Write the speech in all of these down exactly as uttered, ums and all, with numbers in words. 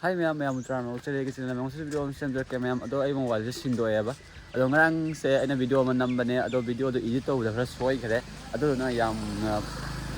ꯍꯥꯏ ꯃꯌꯥꯝ, ꯃꯌꯥꯝ ꯇꯔꯥꯝꯅ ꯑꯣꯛꯆꯔꯤ꯫ ꯑꯩꯒꯤ ꯆꯦꯅꯦꯜ ꯃꯌꯥꯝꯁꯤꯁꯨ ꯚꯤꯗꯤꯑꯣ ꯑꯃ ꯁꯦꯝꯖꯔꯛꯀꯦ ꯃꯌꯥꯝ꯫ ꯑꯗꯣ ꯑꯩ ꯃꯣꯕꯥꯏꯜꯁꯦ ꯁꯤꯟꯗꯣꯛꯑꯦꯕ꯫ ꯑꯗꯣ ꯉꯔꯥꯡꯁꯦ ꯑꯩꯅ ꯚꯤꯗꯤꯑꯣ ꯑꯃ ꯅꯝꯕꯅꯦ, ꯑꯗꯣ ꯚꯤꯗꯤꯑꯣꯗꯣ ꯏꯗꯤꯠ ꯇꯧꯕꯗ ꯈꯔ ꯁꯣꯏꯈ꯭ꯔꯦ꯫ ꯑꯗꯨꯗꯨꯅ ꯌꯥꯝꯅ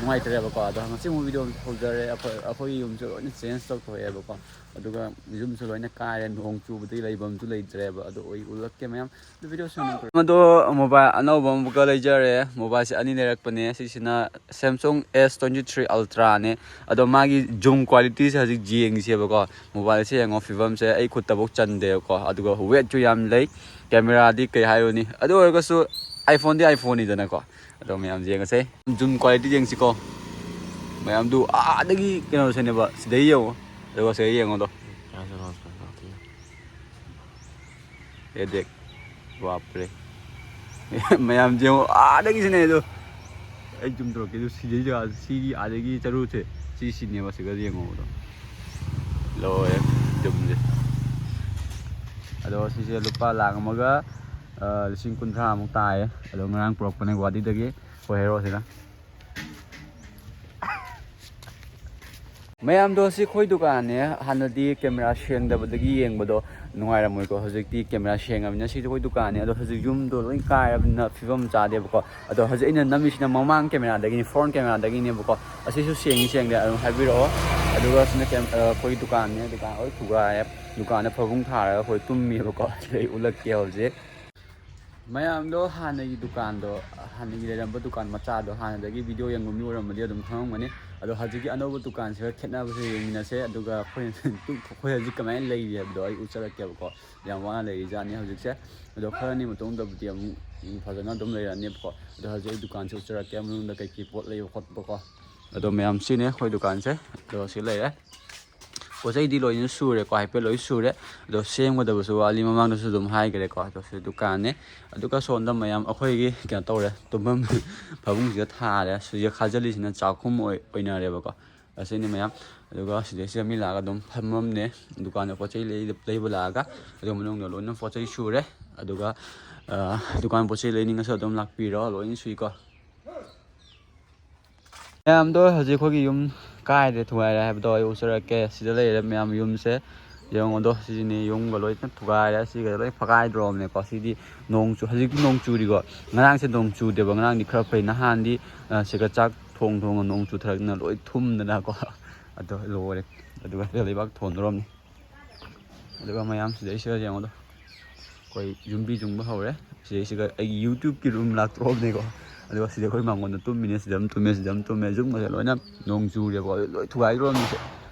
ꯅꯨꯡꯉꯥꯏꯇ꯭ꯔꯦꯕꯀꯣ꯫ ꯑꯗꯣ ꯉꯁꯤ ꯑꯃꯨꯛ ꯚꯤꯗꯤꯑꯣ ꯑꯃ ꯍꯧꯖꯔꯦ꯫ ꯑꯩꯈꯣꯏ, ꯑꯩꯈꯣꯏꯒꯤ ꯌꯨꯝꯁꯦ ꯂꯣꯏꯅ ꯆꯦꯟꯖ ꯇꯧꯊꯣꯛꯑꯦꯕꯀꯣ꯫ ꯑꯗꯨꯒ ꯌꯨꯝꯁꯨ ꯂꯣꯏꯅ ꯀꯥꯏꯔꯦ, ꯅꯣꯡ ꯆꯨꯕꯗꯒꯤ ꯂꯩꯐꯝꯁꯨ ꯂꯩꯇ꯭ꯔꯦꯕ꯫ ꯑꯗꯣ ꯑꯩ ꯎꯠꯂꯛꯀꯦ ꯃꯌꯥꯝ꯫ ꯑꯗꯣ ꯚꯤꯗꯤꯑꯣ ꯁꯦꯝꯗꯣꯛꯇ꯭ꯔꯦ꯫ ꯑꯗꯣ ꯃꯣꯕꯥꯏꯜ ꯑꯅꯧꯕ ꯑꯃꯈꯛ ꯂꯩꯖꯔꯦ꯫ ꯃꯣꯕꯥꯏꯜꯁꯦ ꯑꯅꯤ ꯂꯩꯔꯛꯄꯅꯦ꯫ ꯁꯤꯁꯤꯅ Samsung S twenty three Ultra ꯅꯦ꯫ ꯑꯗꯣ ꯃꯥꯒꯤ zoom quality ꯁꯦ ꯍꯧꯖꯤꯛ ꯌꯦꯡꯉꯤꯁꯦꯕꯀꯣ꯫ ꯃꯣꯕꯥꯏꯜꯁꯦ ꯌꯦꯡꯉꯣ, ꯐꯤꯕꯝꯁꯦ ꯑꯩ ꯈꯨꯠꯇꯐꯥꯎ ꯆꯟꯗꯦꯕꯀꯣ꯫ ꯑꯗꯨꯒ ꯋꯦꯠꯁꯨ ꯌꯥꯝ ꯂꯩ꯫ ꯀꯦꯃꯦꯔꯥꯗꯤ ꯀꯩ ꯍꯥꯏꯔꯨꯅꯤ, ꯑꯗꯨ ꯑꯣꯏꯔꯒꯁꯨ iPhone ꯗꯤ iPhone ꯅꯤꯗꯅꯀꯣ꯫ ꯑꯗꯣ ꯃꯌꯥꯝ ꯌꯦꯡꯉꯁꯦ꯫ Zoom quality ꯌꯦꯡꯁꯤꯀꯣ꯫ ꯃꯌꯥꯝꯗꯨ ꯑꯥꯗꯒꯤ ꯀꯩꯅꯣꯁꯤꯅꯦꯕ, ꯁꯤꯗꯩ ꯌꯦꯡꯉꯣ꯫ ꯑꯗꯨꯒ ꯁꯤꯗꯩ ꯌꯦꯡꯉꯣꯗꯣ꯫ ꯀꯌꯥꯁꯨ ꯂꯥꯎ ꯁꯨꯃꯥꯏꯅ ꯇꯧꯔꯛꯇꯣꯏꯅꯣ? ꯑꯦꯗꯦꯛ꯫ ꯕꯥꯞꯔꯦ꯫ ꯃꯌꯥꯝ ꯌꯦꯡꯉꯣ, ꯑꯥꯗꯒꯤꯁꯤꯅꯦ ꯑꯗꯣ꯫ ꯑꯩ ꯖꯨꯝ ꯇꯧꯔꯛꯀꯦ꯫ ꯑꯗꯨ ꯁꯤꯗꯩ ꯖꯒꯥ, ꯁꯤꯒꯤ ꯑꯥꯗꯒꯤ ꯆꯔꯨꯁꯦ, ꯁꯤ ꯁꯤꯅꯦꯕ꯫ ꯁꯤꯒ ꯌꯦꯡꯉꯣ ꯑꯗꯣ꯫ ꯂꯣꯏꯔꯦ ꯖꯨꯝꯁꯦ꯫ ꯑꯗꯣ ꯁꯤꯁꯦ ꯂꯨꯄꯥ ꯂꯥꯈ ꯑꯃꯒ, ꯑ, ꯂꯤꯁꯤꯡ ꯀꯨꯟꯊ꯭ꯔꯥꯃꯨꯛ ꯇꯥꯏꯌꯦ꯫ ꯑꯗꯣ ꯉꯔꯥꯡ ꯄꯨꯔꯛꯄꯅꯦ ꯒꯨꯍꯥꯇꯤꯗꯒꯤ ꯑꯩꯈꯣꯏ ꯍꯦꯔꯣꯁꯤꯅ꯫ ꯃꯌꯥꯝꯗꯣ, ꯁꯤ ꯑꯩꯈꯣꯏ ꯗꯨꯀꯥꯟꯅꯦ꯫ ꯍꯥꯟꯅꯗꯤ ꯀꯦꯃꯦꯔꯥ ꯁꯦꯡꯗꯕꯗꯒꯤ ꯌꯦꯡꯕꯗꯣ ꯅꯨꯡꯉꯥꯏꯔꯝꯃꯣꯏꯀꯣ꯫ ꯍꯧꯖꯤꯛꯇꯤ ꯀꯦꯃꯦꯔꯥ ꯁꯦꯡꯉꯕꯅꯤꯅ ꯁꯤꯁꯨ ꯑꯩꯈꯣꯏ ꯗꯨꯀꯥꯟꯅꯦ꯫ ꯑꯗꯣ ꯍꯧꯖꯤꯛ ꯌꯨꯝꯗꯣ ꯂꯣꯏ ꯀꯥꯏꯔꯕꯅꯤꯅ ꯐꯤꯕꯝ ꯆꯥꯗꯦꯕꯀꯣ꯫ ꯑꯗꯣ ꯍꯧꯖꯤꯛ ꯑꯩꯅ ꯅꯝꯃꯤꯁꯤꯅ ꯃꯃꯥꯡ ꯀꯦꯃꯦꯔꯥꯗꯒꯤꯅꯤ, ꯐ꯭ꯔꯣꯟ ꯀꯦꯃꯦꯔꯥꯗꯒꯤꯅꯦꯕꯀꯣ꯫ ꯑꯁꯤꯁꯨ ꯁꯦꯡꯉꯤ ꯁꯦꯡꯗꯦ ꯑꯗꯨꯝ ꯍꯥꯏꯕꯤꯔꯛꯑꯣ꯫ ꯑꯗꯨꯒ ꯁꯤꯅ ꯀꯦꯝ-, ꯑ, ꯑꯩꯈꯣꯏ ꯗꯨꯀꯥꯟꯅꯦ꯫ ꯗꯨꯀꯥꯟ ꯂꯣꯏ ꯊꯨꯒꯥꯏꯔꯦ꯫ ꯗꯨꯀꯥꯟꯗ ꯐꯃꯨꯡ ꯊꯥꯔꯒ ꯑꯩꯈꯣꯏ ꯇꯨꯝꯃꯤꯕꯀꯣ꯫ ꯑꯗꯩ ꯎꯠꯂꯛꯀꯦ ꯍꯧꯖꯤꯛ꯫ ꯃꯌꯥꯝꯗꯣ ꯍꯥꯟꯅꯒꯤ ꯗꯨꯀꯥꯟꯗꯣ, ꯍꯥꯟꯅꯒꯤ ꯂꯩꯔꯝꯕ ꯗꯨꯀꯥꯟ ꯃꯆꯥꯗꯣ, ꯍꯥꯟꯅꯗꯒꯤ ꯚꯤꯗꯤꯑꯣ ꯌꯦꯡꯕ ꯃꯤ ꯑꯣꯏꯔꯝꯃꯗꯤ ꯑꯗꯨꯝ ꯈꯪꯉꯝꯒꯅꯤ꯫ ꯑꯗꯣ ꯍꯧꯖꯤꯛꯀꯤ ꯑꯅꯧꯕ ꯗꯨꯀꯥꯟꯁꯤꯒ ꯈꯦꯠꯅꯕꯁꯦ ꯌꯦꯡꯃꯤꯟꯅꯁꯦ꯫ ꯑꯗꯨꯒ ꯑꯩꯈꯣꯏ, ꯑꯩꯈꯣꯏ ꯍꯧꯖꯤꯛ ꯀꯃꯥꯏꯅ ꯂꯩꯔꯤ ꯍꯥꯏꯕꯗꯣ ꯑꯩ ꯎꯠꯆꯔꯛꯀꯦꯕꯀꯣ꯫ ꯌꯥꯝ ꯋꯥꯅ ꯂꯩꯔꯤꯖꯥꯠꯅꯤ ꯍꯧꯖꯤꯛꯁꯦ꯫ ꯑꯗꯣ ꯈꯔꯅꯤ ꯃꯇꯨꯡꯗꯕꯨꯗꯤ ꯑꯃꯨꯛ ꯐꯖꯅ ꯑꯗꯨꯝ ꯂꯩꯔꯛꯑꯅꯦꯕꯀꯣ꯫ ꯑꯗꯣ ꯍꯧꯖꯤꯛ ꯑꯩ ꯗꯨꯀꯥꯟꯁꯦ ꯎꯠꯆꯔꯛꯀꯦ, ꯃꯅꯨꯡꯗ ꯀꯩꯀꯩ ꯄꯣꯠ ꯂꯩꯕ ꯈꯣꯠꯄꯀꯣ꯫ ꯑꯗꯣ ꯃꯌꯥꯝ, ꯁꯤꯅꯦ ꯑꯩꯈꯣꯏ ꯗꯨꯀꯥꯟꯁꯦ꯫ ꯑꯗꯣ ꯁꯤ ꯂꯩꯔꯦ꯫ ꯄꯣꯠ ꯆꯩꯗꯤ ꯂꯣꯏꯅ ꯁꯨꯔꯦꯀꯣ, ꯍꯥꯏꯐꯦꯠ ꯂꯣꯏ ꯁꯨꯔꯦ꯫ ꯑꯗꯣ ꯁꯦꯝꯒꯗꯕꯁꯨ ꯋꯥꯠꯂꯤ, ꯃꯃꯥꯡꯗꯁꯨ ꯑꯗꯨꯝ ꯍꯥꯏꯈ꯭ꯔꯦꯀꯣ꯫ ꯑꯗꯣ ꯁꯤ ꯗꯨꯀꯥꯟꯅꯦ꯫ ꯑꯗꯨꯒ ꯁꯣꯝꯗ ꯃꯌꯥꯝ ꯑꯩꯈꯣꯏꯒꯤ ꯀꯩꯅꯣ ꯇꯧꯔꯦ, ꯇꯨꯝꯐꯝ ꯐꯃꯨꯡꯁꯤꯗ ꯊꯥꯔꯦ꯫ ꯁꯤꯗ ꯈꯥꯖꯤꯜꯂꯤꯁꯤꯅ ꯆꯥꯛꯈꯨꯝ ꯑꯣꯏ-, ꯑꯣꯏꯅꯔꯦꯕꯀꯣ꯫ ꯑꯁꯤꯅꯤ ꯃꯌꯥꯝ꯫ ꯑꯗꯨꯒ ꯁꯤꯗꯩꯁꯤꯗ ꯃꯤ ꯂꯥꯛꯑꯒ ꯑꯗꯨꯝ ꯐꯝꯐꯝꯅꯦ꯫ ꯗꯨꯀꯥꯟꯗ ꯄꯣꯠ ꯆꯩ ꯂꯩ-, ꯂꯩꯕ ꯂꯥꯛꯑꯒ꯫ ꯑꯗꯨꯒ ꯃꯅꯨꯡꯗ ꯂꯣꯏꯅ ꯄꯣꯠ ꯆꯩ ꯁꯨꯔꯦ꯫ ꯑꯗꯨꯒ, ꯑ, ꯗꯨꯀꯥꯟ ꯄꯣꯠ ꯆꯩ ꯂꯩꯅꯤꯡꯉꯁꯨ ꯑꯗꯨꯝ ꯂꯥꯛꯄꯤꯔꯣ, ꯂꯣꯏꯅ ꯁꯨꯏꯀꯣ꯫ ꯃꯌꯥꯝꯗꯣ, ꯍꯧꯖꯤꯛ ꯑꯩꯈꯣꯏꯒꯤ ꯌꯨꯝ ꯀꯥꯏꯔꯦ ꯊꯨꯒꯥꯏꯔꯦ ꯍꯥꯏꯕꯗꯣ ꯑꯩ ꯎꯠꯆꯔꯛꯀꯦ꯫ ꯁꯤꯗ ꯂꯩꯔꯦ ꯃꯌꯥꯝ ꯌꯨꯝꯁꯦ꯫ ꯌꯦꯡꯉꯣꯗꯣ, ꯁꯤꯁꯤꯅꯤ ꯌꯨꯝꯒ ꯂꯣꯏꯅ ꯊꯨꯒꯥꯏꯔꯦ꯫ ꯁꯤꯒ ꯂꯣꯏ ꯐꯀꯥꯏꯗ꯭ꯔꯣꯕꯅꯦꯀꯣ꯫ ꯁꯤꯗꯤ ꯅꯣꯡ ꯆꯨ-, ꯍꯧꯖꯤꯛꯇꯤ ꯅꯣꯡ ꯆꯨꯔꯤꯀꯣ꯫ ꯉꯔꯥꯡꯁꯦ ꯅꯣꯡ ꯆꯨꯗꯦꯕ꯫ ꯉꯔꯥꯡꯗꯤ ꯈꯔ ꯐꯩ꯫ ꯅꯍꯥꯟꯗꯤ, ꯑ, ꯁꯤꯒ ꯆꯥꯛ ꯊꯣꯡ ꯊꯣꯡꯉ ꯅꯣꯡ ꯆꯨꯊꯔꯛꯇꯅ ꯂꯣꯏ ꯊꯨꯝꯗꯅꯀꯣ꯫ ꯑꯗꯣ ꯂꯣꯏꯔꯦ꯫ ꯑꯗꯨꯒ ꯂꯩꯕꯥꯛ ꯊꯣꯟꯗꯣꯔꯝꯅꯤ꯫ ꯑꯗꯨꯒ ꯃꯌꯥꯝ ꯁꯤꯗꯩꯁꯤꯗ ꯌꯦꯡꯉꯣꯗꯣ꯫ ꯑꯩꯈꯣꯏ ꯌꯨꯝꯕꯤ ꯌꯨꯡꯕ ꯍꯧꯔꯦ꯫ ꯁꯤꯗꯩꯁꯤꯗ ꯑꯩꯒꯤ YouTube-ꯀꯤ room ꯂꯥꯛꯇ꯭ꯔꯣꯕꯅꯦꯀꯣ꯫ ꯑꯗꯨꯒ ꯁꯤꯗ ꯑꯩꯈꯣꯏ ꯃꯥꯡꯒꯣꯟꯗ ꯇꯨꯝꯃꯤꯅꯦ, ꯁꯤꯗ ꯑꯗꯨꯝ ꯇꯨꯝꯃꯦ, ꯁꯤꯗ ꯑꯗꯨꯝ ꯇꯨꯝꯃꯦ꯫ ꯌꯨꯝꯒꯁꯦ ꯂꯣꯏꯅ ꯅꯣꯡ ꯆꯨꯔꯦꯕꯀꯣ꯫ ꯑꯗꯨ ꯂꯣꯏ ꯊꯨꯒꯥꯏꯈ꯭ꯔꯣꯕꯅꯤꯁꯦ꯫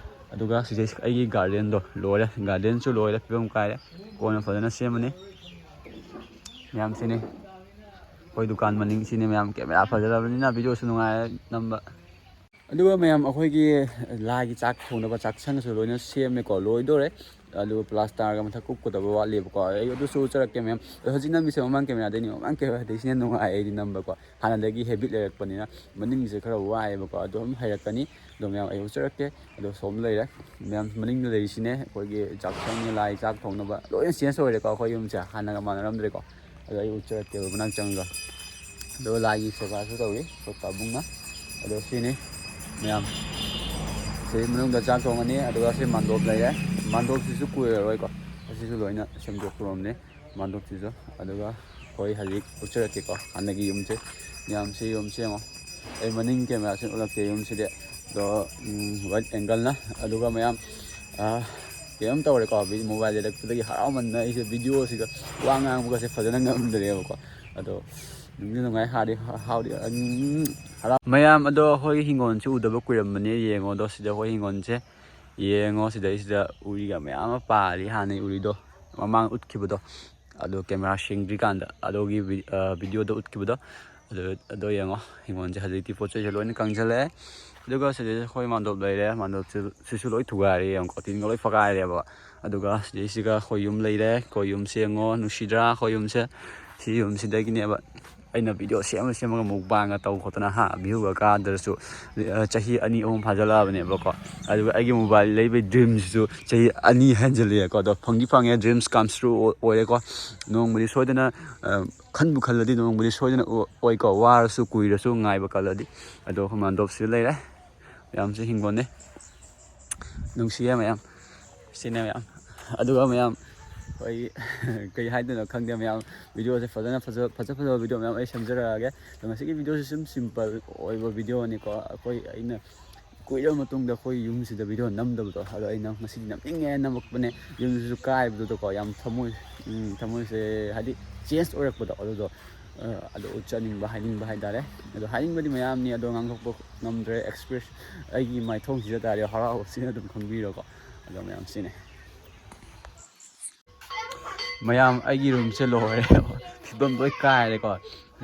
ꯑꯗꯨꯒ ꯁꯤꯗꯩ ꯑꯩꯒꯤ garden-ꯗꯣ ꯂꯣꯏꯔꯦ꯫ Garden-ꯁꯨ ꯂꯣꯏꯔꯦ꯫ ꯐꯤꯕꯝ ꯀꯥꯏꯔꯦ꯫ ꯀꯣꯟꯅ ꯐꯖꯅ ꯁꯦꯝꯃꯅꯤ꯫ ꯃꯌꯥꯝ ꯁꯤꯅꯤ꯫ ꯑꯩꯈꯣꯏ ꯗꯨꯀꯥꯟ ꯃꯅꯤꯡ ꯁꯤꯅꯤ꯫ ꯃꯌꯥꯝ camera ꯐꯖꯔꯕꯅꯤꯅ video-ꯁꯨ ꯅꯨꯡꯉꯥꯏꯔꯦ ꯅꯝꯕ꯫ ꯑꯗꯨꯒ ꯃꯌꯥꯝ ꯑꯩꯈꯣꯏꯒꯤ ꯂꯥꯏꯒꯤ ꯆꯥꯛ ꯊꯣꯡꯅꯕ ꯆꯥꯛꯁꯪꯁꯨ ꯂꯣꯏꯅ ꯁꯦꯝꯃꯦꯀꯣ, ꯂꯣꯏꯗꯣꯔꯦ꯫ ꯑꯗꯨꯒ plaster-ꯒ ꯃꯊꯛ ꯀꯨꯞꯀꯗꯕ ꯋꯥꯠꯂꯤꯕꯀꯣ꯫ ꯑꯩ ꯑꯗꯨꯁꯨ ꯎꯠꯆꯔꯛꯀꯦ ꯃꯌꯥꯝ꯫ ꯑꯗꯣ ꯍꯧꯖꯤꯛ ꯅꯝꯃꯤꯁꯦ ꯃꯃꯥꯡ camera-ꯗꯩꯅꯤ꯫ ꯃꯃꯥꯡ camera-ꯗꯩ ꯁꯤꯅ ꯅꯨꯡꯉꯥꯏ ꯑꯩꯗꯤ ꯅꯝꯕꯀꯣ꯫ ꯍꯥꯟꯅꯗꯒꯤ habit ꯂꯩꯔꯛꯄꯅꯤꯅ ꯃꯅꯤꯡꯒꯤꯁꯦ ꯈꯔ ꯋꯥꯏꯑꯦꯕꯀꯣ꯫ ꯑꯗꯣ ꯑꯗꯨꯝ ꯍꯩꯔꯛꯀꯅꯤ꯫ ꯑꯗꯣ ꯃꯌꯥꯝ ꯑꯩ ꯎꯠꯆꯔꯛꯀꯦ꯫ ꯑꯗꯣ ꯁꯣꯝꯗ ꯂꯩꯔꯦ꯫ ꯃꯌꯥꯝ ꯃꯅꯤꯡꯗ ꯂꯩꯔꯤꯁꯤꯅꯦ ꯑꯩꯈꯣꯏꯒꯤ ꯆꯥꯛꯁꯪꯅꯤ, ꯂꯥꯏ ꯆꯥꯛ ꯊꯣꯡꯅꯕ꯫ ꯂꯣꯏꯅ change ꯑꯣꯏꯔꯦꯀꯣ ꯑꯩꯈꯣꯏ ꯌꯨꯝꯁꯦ꯫ ꯍꯥꯟꯅꯒ ꯃꯥꯟꯅꯔꯝꯗ꯭ꯔꯦꯀꯣ꯫ ꯑꯗꯣ ꯑꯩ ꯎꯠꯆꯔꯛꯀꯦꯕ ꯃꯅꯥꯛ ꯆꯪꯉꯒ꯫ ꯑꯗꯨꯒ ꯂꯥꯏꯒꯤ ꯁꯦꯕꯥꯁꯨ ꯇꯧꯏ ꯑꯩꯈꯣꯏ ꯄꯥꯕꯨꯡꯅ꯫ ꯑꯗꯣ ꯁꯤꯅꯤ ꯃꯌꯥꯝ꯫ ꯁꯤ ꯃꯅꯨꯡꯗ ꯆꯥꯛ ꯊꯣꯡꯉꯅꯤ꯫ ꯑꯗꯨꯒ ꯁꯤ ꯃꯥꯟꯗꯣꯞ ꯂꯩꯔꯦ꯫ ꯃꯥꯟꯗꯣꯞꯁꯤꯁꯨ ꯀꯨꯏꯔꯔꯣꯏꯀꯣ꯫ ꯑꯁꯤꯁꯨ ꯂꯣꯏꯅ ꯁꯦꯝꯗꯣꯛꯄꯔꯣꯝꯅꯤ ꯃꯥꯟꯗꯣꯞꯁꯤꯁꯨ꯫ ꯑꯗꯨꯒ ꯑꯩꯈꯣꯏ ꯍꯧꯖꯤꯛ ꯎꯠꯆꯔꯛꯀꯦꯀꯣ ꯍꯥꯟꯅꯒꯤ ꯌꯨꯝꯁꯦ꯫ ꯃꯌꯥꯝꯁꯤ ꯌꯨꯝꯁꯦ ꯌꯦꯡꯉꯣ꯫ ꯑꯩ ꯃꯅꯤꯡ camera-ꯁꯤ ꯎꯠꯂꯛꯀꯦ ꯌꯨꯝꯁꯤꯗꯤ꯫ ꯑꯗꯣ, ꯎꯝ, wide angle-ꯅ꯫ ꯑꯗꯨꯒ ꯃꯌꯥꯝ, ꯑ, ꯀꯩꯅꯣꯝ ꯇꯧꯔꯦꯀꯣ꯫ ꯚꯤ-, mobile ꯂꯩꯔꯛꯄꯗꯒꯤ ꯍꯔꯥꯎꯃꯟꯗꯅ ꯑꯩꯁꯦ video-ꯁꯤꯒ ꯋꯥ ꯉꯥꯡꯕꯒꯁꯦ ꯐꯖꯅ ꯉꯝꯗ꯭ꯔꯦꯕꯀꯣ꯫ ꯑꯗꯣ ꯅꯨꯡꯗꯤ ꯅꯨꯡꯉꯥꯏ, ꯍꯥꯎꯗꯤ ꯍꯥꯎꯗꯤ, ꯎꯝ, ꯍꯔꯥꯎ-, ꯃꯌꯥꯝ ꯑꯗꯣ ꯑꯩꯈꯣꯏꯒꯤ ꯍꯤꯡꯒꯣꯜꯁꯦ ꯎꯗꯕ ꯀꯨꯏꯔꯝꯕꯅꯦ꯫ ꯌꯦꯡꯉꯣ ꯑꯗꯣ ꯁꯤꯗ ꯑꯩꯈꯣꯏ ꯍꯤꯡꯒꯣꯜꯁꯦ ꯌꯦꯡꯉꯣ꯫ ꯁꯤꯗꯩꯁꯤꯗ ꯎꯔꯤꯒ ꯃꯌꯥꯝ ꯑꯃ ꯄꯥꯜꯂꯤ꯫ ꯍꯥꯟꯅꯩ ꯎꯔꯤꯗꯣ ꯃꯃꯥꯡ ꯎꯠꯈꯤꯕꯗꯣ꯫ ꯑꯗꯣ camera ꯁꯦꯡꯗ꯭ꯔꯤꯀꯥꯟꯗ ꯑꯗꯨꯒꯤ ꯚꯤ-, ꯑ, video-ꯗ ꯎꯠꯈꯤꯕꯗꯣ꯫ ꯑꯗꯨ, ꯑꯗꯣ ꯌꯦꯡꯉꯣ ꯍꯤꯡꯒꯣꯜꯁꯦ ꯍꯧꯖꯤꯛꯇꯤ ꯄꯣꯠ ꯆꯩꯁꯦ ꯂꯣꯏꯅ ꯀꯪꯁꯤꯜꯂꯛꯑꯦ꯫ ꯑꯗꯨꯒ ꯁꯤꯗꯩꯁꯤꯗ ꯑꯩꯈꯣꯏ ꯃꯥꯟꯗꯣꯞ ꯂꯩꯔꯦ꯫ ꯃꯥꯟꯗꯣꯞꯁꯤ, ꯁꯤꯁꯨ ꯂꯣꯏ ꯊꯨꯒꯥꯏꯔꯦ ꯌꯦꯡꯉꯣ꯫ ꯇꯤꯟꯒ ꯂꯣꯏ ꯐꯒꯥꯏꯔꯦꯕ꯫ ꯑꯗꯨꯒ ꯁꯤꯗꯩꯁꯤꯒ ꯑꯩꯈꯣꯏ ꯌꯨꯝ ꯂꯩꯔꯦ꯫ ꯑꯩꯈꯣꯏ ꯌꯨꯝꯁꯦ ꯌꯦꯡꯉꯣ꯫ ꯅꯨꯡꯁꯤꯗ꯭ꯔꯥ ꯑꯩꯈꯣꯏ ꯌꯨꯝꯁꯦ? ꯁꯤ ꯌꯨꯝꯁꯤꯗꯒꯤꯅꯦꯕ ꯑꯩꯅ video ꯁꯦꯝꯃ ꯁꯦꯝꯃꯒ mukbang-ꯒ ꯇꯧ ꯈꯣꯠꯇꯅ, ꯍꯥ, view-ꯒ ꯀꯥꯗ꯭ꯔꯁꯨ, ꯑ, ꯆꯍꯤ ꯑꯅꯤ ꯑꯍꯨꯝ ꯐꯥꯖꯤꯜꯂꯛꯑꯕꯅꯦꯕꯀꯣ꯫ ꯑꯗꯨꯒ ꯑꯩꯒꯤ mobile ꯂꯩꯕꯒꯤ dream-ꯁꯤꯁꯨ ꯆꯍꯤ ꯑꯅꯤ ꯍꯦꯟꯖꯜꯂꯛꯑꯦꯀꯣ꯫ ꯑꯗꯣ ꯐꯪꯗꯤ ꯐꯪꯉꯦ, dreams come true ꯑꯣꯏꯔꯦꯀꯣ꯫ ꯅꯣꯡꯃꯗꯤ ꯁꯣꯏꯗꯅ, ꯑ, ꯈꯟꯕꯨ ꯈꯜꯂꯗꯤ ꯅꯣꯡꯃꯗꯤ ꯁꯣꯏꯗꯅ ꯑꯣꯏꯀꯣ꯫ ꯋꯥꯔꯁꯨ ꯀꯨꯏꯔꯁꯨ ꯉꯥꯏꯕ ꯀꯜꯂꯗꯤ꯫ ꯑꯗꯣ ꯑꯩꯈꯣꯏ ꯃꯥꯟꯗꯣꯞꯁꯤꯗ ꯂꯩꯔꯦ꯫ ꯃꯌꯥꯝꯁꯦ ꯍꯤꯡꯒꯣꯜꯅꯦ꯫ ꯅꯨꯡꯁꯤꯌꯦ ꯃꯌꯥꯝ꯫ ꯁꯤꯅꯦ ꯃꯌꯥꯝ꯫ ꯑꯗꯨꯒ ꯃꯌꯥꯝ, ꯑꯩꯈꯣꯏ ꯀꯩ ꯍꯥꯏꯗꯣꯏꯅꯣ ꯈꯪꯗꯦ ꯃꯌꯥꯝ꯫ ꯚꯤꯗꯤꯑꯣꯁꯦ ꯐꯖꯅ ꯐꯖ-, ꯐꯖ ꯐꯖꯕ ꯚꯤꯗꯤꯑꯣ ꯃꯌꯥꯝ ꯑꯩ ꯁꯦꯝꯖꯔꯛꯑꯒꯦ꯫ ꯑꯗꯣ ꯉꯁꯤꯒꯤ ꯚꯤꯗꯤꯑꯣꯁꯦ ꯁꯨꯝ ꯁꯤꯝꯄꯜ ꯑꯣꯏꯕ ꯚꯤꯗꯤꯑꯣꯅꯤꯀꯣ꯫ ꯑꯩꯈꯣꯏ, ꯑꯩꯅ ꯀꯨꯏꯔꯕ ꯃꯇꯨꯡꯗ ꯑꯩꯈꯣꯏ ꯌꯨꯝꯁꯤꯗ ꯚꯤꯗꯤꯑꯣ ꯅꯝꯗꯕꯗꯣ, ꯑꯗꯣ ꯑꯩꯅ ꯉꯁꯤꯗꯤ ꯅꯝꯅꯤꯡꯉꯦ ꯅꯝꯃꯛꯄꯅꯦ꯫ ꯌꯨꯝꯁꯤꯁꯨ ꯀꯥꯏꯕꯗꯨꯗꯀꯣ ꯌꯥꯝ ꯊꯃꯣꯏ, ꯎꯝ, ꯊꯃꯣꯏꯁꯦ ꯍꯥꯏꯗꯤ ꯆꯦꯟꯖ ꯑꯣꯏꯔꯛꯄꯗꯣ, ꯑꯗꯨꯗꯣ, ꯑ, ꯑꯗꯨ ꯎꯠꯆꯅꯤꯡꯕ, ꯍꯥꯏꯅꯤꯡꯕ ꯍꯥꯏꯇꯥꯔꯦ꯫ ꯑꯗꯣ ꯍꯥꯏꯅꯤꯡꯕꯗꯤ ꯃꯌꯥꯝꯅꯤ, ꯑꯗꯣ ꯉꯥꯡꯊꯣꯛꯄ ꯉꯝꯗ꯭ꯔꯦ꯫ ꯑꯦꯛꯁꯄ꯭ꯔꯦꯁ, ꯑꯩꯒꯤ ꯃꯥꯏꯊꯣꯡꯁꯤꯗ ꯇꯥꯔꯦ ꯍꯔꯥꯎꯕꯁꯤꯅ ꯑꯗꯨꯝ ꯈꯪꯕꯤꯔꯣꯀꯣ꯫ ꯑꯗꯣ ꯃꯌꯥꯝ ꯁꯤꯅꯦ꯫ ꯃꯌꯥꯝ, ꯑꯩꯒꯤ ꯔꯨꯝꯁꯦ ꯂꯣꯏꯔꯦ꯫ ꯐꯤꯕꯝ ꯂꯣꯏ ꯀꯥꯏꯔꯦꯀꯣ꯫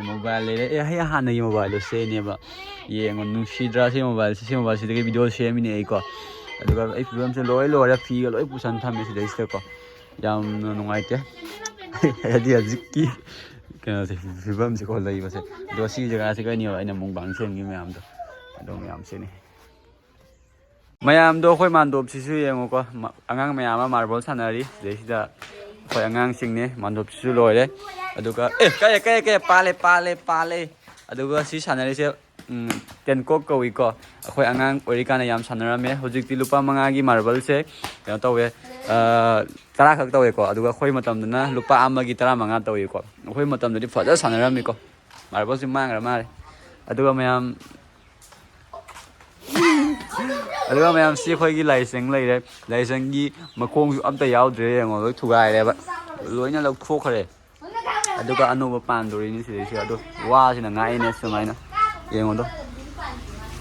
ꯃꯣꯕꯥꯏꯜ ꯂꯩꯔꯦ꯫ ꯑꯦ, ꯑꯩ ꯍꯥꯟꯅꯒꯤ ꯃꯣꯕꯥꯏꯜꯗꯣ ꯁꯤꯅꯦꯕ꯫ ꯌꯦꯡꯉꯣ, ꯅꯨꯡꯁꯤꯗ꯭ꯔꯥ ꯁꯤ ꯃꯣꯕꯥꯏꯜꯁꯦ? ꯁꯤ ꯃꯣꯕꯥꯏꯜꯁꯤꯗꯒꯤ ꯚꯤꯗꯤꯑꯣ ꯁꯦꯝꯃꯤꯅꯦ ꯑꯩꯀꯣ꯫ ꯑꯗꯨꯒ ꯑꯩ ꯐꯤꯕꯝꯁꯦ ꯂꯣꯏ ꯂꯣꯏꯔꯦ꯫ ꯐꯤꯒ ꯂꯣꯏ ꯄꯨꯁꯟ ꯊꯝꯃꯦ ꯁꯤꯗꯩꯁꯤꯗꯀꯣ꯫ ꯌꯥꯝꯅ ꯅꯨꯡꯉꯥꯏꯇꯦ꯫ ꯍꯥꯏꯗꯤ ꯍꯧꯖꯤꯛꯀꯤ ꯀꯩꯅꯣꯁꯦ, ꯐꯤꯕꯝꯁꯦꯀꯣ ꯂꯩꯕꯁꯦ꯫ ꯑꯗꯣ ꯁꯤ ꯖꯒꯥꯁꯤꯒꯅꯦꯕ ꯑꯩꯅ ꯃꯨꯛꯕꯥꯡ ꯁꯦꯝꯈꯤꯕ ꯃꯌꯥꯝꯗꯣ꯫ ꯑꯗꯣ ꯃꯌꯥꯝ ꯁꯤꯅꯤ꯫ ꯃꯌꯥꯝꯗꯣ ꯑꯩꯈꯣꯏ ꯃꯥꯟꯗꯣꯞꯁꯤꯁꯨ ꯌꯦꯡꯉꯨꯀꯣ, ꯃ-, ꯑꯉꯥꯡ ꯃꯌꯥꯝ ꯑꯃ ꯃꯥꯔꯕꯜ ꯁꯥꯟꯅꯔꯤ꯫ ꯁꯤꯗꯩꯁꯤꯗ ꯑꯩꯈꯣꯏ ꯑꯉꯥꯡꯁꯤꯡꯅꯦ, ꯃꯥꯟꯗꯣꯞꯁꯤꯁꯨ ꯂꯣꯏꯔꯦ꯫ ꯑꯗꯨꯒ, ꯑꯦ, ꯀꯛꯑꯦ, ꯀꯛꯑꯦ, ꯀꯛꯑꯦ, ꯄꯥꯜꯂꯦ, ꯄꯥꯜꯂꯦ, ꯄꯥꯜꯂꯦ꯫ ꯑꯗꯨꯒ ꯁꯤ ꯁꯥꯟꯅꯔꯤꯁꯦ, ꯎꯝ, ꯇꯦꯟꯀꯣꯛ ꯀꯧꯏꯀꯣ꯫ ꯑꯩꯈꯣꯏ ꯑꯉꯥꯡ ꯑꯣꯏꯔꯤꯀꯥꯟꯗ ꯌꯥꯝ ꯁꯥꯟꯅꯔꯝꯃꯦ꯫ ꯍꯧꯖꯤꯛꯇꯤ ꯂꯨꯄꯥ ꯃꯉꯥꯒꯤ ꯃꯥꯔꯕꯜꯁꯦ ꯀꯩꯅꯣ ꯇꯧꯋꯦ, ꯑ, ꯇꯔꯥ ꯈꯛ ꯇꯧꯋꯦꯀꯣ꯫ ꯑꯗꯨꯒ ꯑꯩꯈꯣꯏ ꯃꯇꯝꯗꯅ ꯂꯨꯄꯥ ꯑꯃꯒꯤ ꯇꯔꯥꯃꯉꯥ ꯇꯧꯋꯤꯀꯣ꯫ ꯑꯩꯈꯣꯏ ꯃꯇꯝꯗꯗꯤ ꯐꯖꯅ ꯁꯥꯟꯅꯔꯝꯃꯤꯀꯣ꯫ ꯃꯥꯔꯕꯜꯁꯤ ꯃꯥꯡꯈ꯭ꯔ ꯃꯥꯜꯂꯦ꯫ ꯑꯗꯨꯒ ꯃꯌꯥꯝ ꯑꯗꯨꯒ ꯃꯌꯥꯝ, ꯁꯤ ꯑꯩꯈꯣꯏꯒꯤ ꯂꯥꯏꯁꯪ ꯂꯩꯔꯦ꯫ ꯂꯥꯏꯁꯪꯒꯤ ꯃꯈꯣꯡꯁꯨ ꯑꯝꯇ ꯌꯥꯎꯗ꯭ꯔꯦ, ꯌꯦꯡꯉꯣ, ꯂꯣꯏ ꯊꯨꯒꯥꯏꯔꯦꯕ, ꯂꯣꯏꯅ ꯂꯧꯊꯣꯛꯈ꯭ꯔꯦ꯫ ꯑꯗꯨꯒ ꯑꯅꯧꯕ ꯄꯥꯟꯗꯣꯔꯤꯅꯤ ꯁꯤꯗꯩꯁꯤꯗ꯫ ꯑꯗꯣ ꯋꯥꯁꯤꯅ ꯉꯥꯛꯏꯅꯦ ꯁꯨꯃꯥꯏꯅ, ꯌꯦꯡꯉꯣ ꯑꯗꯣ,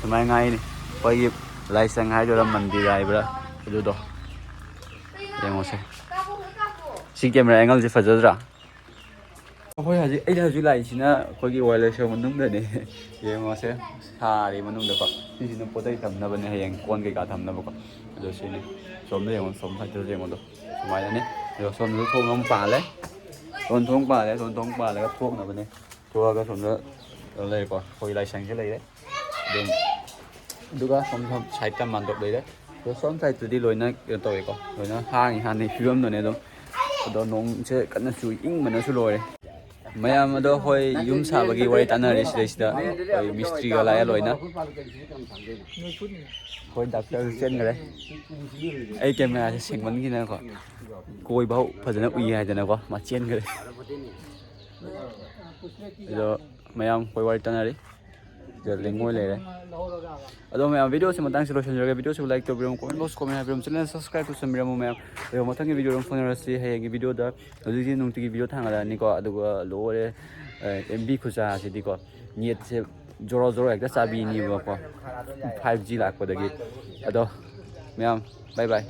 ꯁꯨꯃꯥꯏꯅ ꯉꯥꯛꯏꯅꯦ꯫ ꯑꯩꯈꯣꯏꯒꯤ ꯂꯥꯏꯁꯪ ꯍꯥꯏꯗꯣꯏꯔꯥ, ꯃꯟꯗꯤꯔ ꯍꯥꯏꯕ꯭ꯔꯥ, ꯑꯗꯨꯗꯣ ꯌꯦꯡꯉꯣꯁꯦ꯫ ꯁꯤ ꯀꯦꯃꯦꯔꯥ ꯑꯦꯡꯒꯜꯁꯦ ꯐꯖꯗ꯭ꯔꯥ? ꯑꯩꯈꯣꯏ ꯍꯧꯖꯤꯛ, ꯑꯩꯅ ꯍꯧꯖꯤꯛ ꯂꯥꯛꯏꯁꯤꯅ ꯑꯩꯈꯣꯏꯒꯤ ꯋꯥꯏ ꯂꯩꯁꯦꯜ ꯃꯅꯨꯡꯗꯅꯦ꯫ ꯌꯦꯡꯉꯣꯁꯦ, ꯁꯥꯔꯤ ꯃꯅꯨꯡꯗꯀꯣ꯫ ꯁꯤꯁꯤꯅ ꯄꯣꯠ ꯆꯩ ꯊꯝꯅꯕꯅꯦ, ꯍꯌꯦꯡ ꯀꯣꯟ ꯀꯩꯀꯥ ꯊꯝꯅꯕꯀꯣ꯫ ꯑꯗꯣ ꯁꯤꯅꯤ꯫ ꯁꯣꯝꯗ ꯌꯦꯡꯉꯣ, ꯁꯣꯝ ꯁꯥꯏꯠꯇꯁꯨ ꯌꯦꯡꯉꯣ꯫ ꯑꯗꯣ ꯁꯨꯃꯥꯏꯅꯅꯦ꯫ ꯑꯗꯣ ꯁꯣꯝꯗꯁꯨ ꯊꯣꯡ ꯑꯃ ꯄꯥꯜꯂꯦ꯫ ꯁꯣꯝ ꯊꯣꯡ ꯄꯥꯜꯂꯦ, ꯁꯣꯝ ꯊꯣꯡ ꯄꯥꯜꯂꯒ ꯊꯣꯛꯅꯕꯅꯦ꯫ ꯊꯣꯛꯑꯒ ꯁꯣꯝꯗ ꯀꯩꯅꯣ ꯂꯩꯔꯦꯀꯣ, ꯑꯩꯈꯣꯏꯒꯤ ꯂꯥꯏꯁꯪꯁꯦ ꯂꯩꯔꯦ꯫ ꯑꯗꯨꯝ, ꯑꯗꯨꯒ ꯁꯣꯝ, ꯁꯣꯝ ꯁꯥꯏꯠꯇ ꯃꯥꯟꯗꯣꯞ ꯂꯩꯔꯦ꯫ ꯑꯗꯣ ꯁꯣꯝ ꯁꯥꯏꯠꯇꯨꯗꯤ ꯂꯣꯏꯅ ꯀꯩꯅꯣ ꯇꯧꯋꯦꯀꯣ, ꯂꯣꯏꯅ ꯍꯥꯡꯉꯤ, ꯍꯥꯟꯅꯒꯤ ꯐꯤꯕꯝꯗꯨꯅꯦ ꯑꯗꯨꯝ꯫ ꯑꯗꯣ ꯅꯣꯡꯁꯦ ꯀꯟꯅ ꯆꯨꯏ, ꯏꯪꯕꯅꯁꯨ ꯂꯣꯏꯔꯦ꯫ ꯃꯌꯥꯝ ꯑꯗꯣ ꯍꯣꯏ, ꯌꯨꯝ ꯁꯥꯕꯒꯤ ꯋꯥꯔꯤ ꯇꯥꯟꯅꯔꯤ ꯁꯤꯗꯩꯁꯤꯗ꯫ ꯑꯩꯈꯣꯏ ꯃꯤꯁꯇ꯭ꯔꯤꯒ ꯂꯥꯛꯑꯦ ꯂꯣꯏꯅ꯫ ꯑꯩꯈꯣꯏ ꯗꯥꯛꯇꯔ ꯆꯦꯟꯈ꯭ꯔꯦ꯫ ꯑꯩ ꯀꯦꯃꯦꯔꯥꯁꯦ ꯁꯦꯡꯃꯟꯈꯤꯗꯅꯀꯣ, ꯀꯣꯏꯕ ꯐꯖꯅ ꯎꯏ ꯍꯥꯏꯗꯅꯀꯣ ꯃꯥ ꯆꯦꯟꯈ꯭ꯔꯦ꯫ ꯑꯗꯣ ꯃꯌꯥꯝ ꯑꯩꯈꯣꯏ ꯋꯥꯔꯤ ꯇꯥꯟꯅꯔꯤ꯫ ꯁꯤꯗ ꯂꯦꯡꯉꯣꯏ ꯂꯩꯔꯦ꯫ ꯑꯗꯣ ꯃꯌꯥꯝ, ꯚꯤꯗꯤꯑꯣꯁꯤ ꯃꯇꯥꯡꯁꯤ ꯂꯣꯏꯁꯤꯟꯖꯔꯒꯦ꯫ ꯚꯤꯗꯤꯑꯣꯁꯤꯕꯨ like ꯇꯧꯕꯤꯔꯝꯃꯨ, comment box comment ꯍꯥꯏꯕꯤꯔꯝꯃꯨ, channel subscribe ꯇꯧꯁꯟꯕꯤꯔꯝꯃꯨ ꯃꯌꯥꯝ꯫ ꯑꯗꯣ ꯃꯊꯪꯒꯤ ꯚꯤꯗꯤꯑꯣ ꯑꯗꯨꯝ ꯐꯪꯅꯔꯁꯤ꯫ ꯍꯌꯦꯡꯒꯤ ꯚꯤꯗꯤꯑꯣꯗ ꯍꯧꯖꯤꯛꯇꯤ ꯅꯨꯡꯇꯤꯒꯤ ꯚꯤꯗꯤꯑꯣ ꯊꯥꯡꯒꯠꯂꯛꯑꯅꯤꯀꯣ꯫ ꯑꯗꯨꯒ ꯂꯣꯏꯔꯦ, ꯑꯦꯝ ꯕꯤ ꯈꯨꯆꯥꯁꯤꯗꯤꯀꯣ, ꯅꯦꯠꯁꯦ ꯖꯣꯔꯣ ꯖꯣꯔꯣ ꯍꯦꯛꯇ ꯆꯥꯕꯤꯅꯦꯕꯀꯣ, ꯐꯥꯏꯚ ꯖꯤ ꯂꯥꯛꯄꯗꯒꯤ꯫ ꯑꯗꯣ ꯃꯌꯥꯝ, bye bye꯫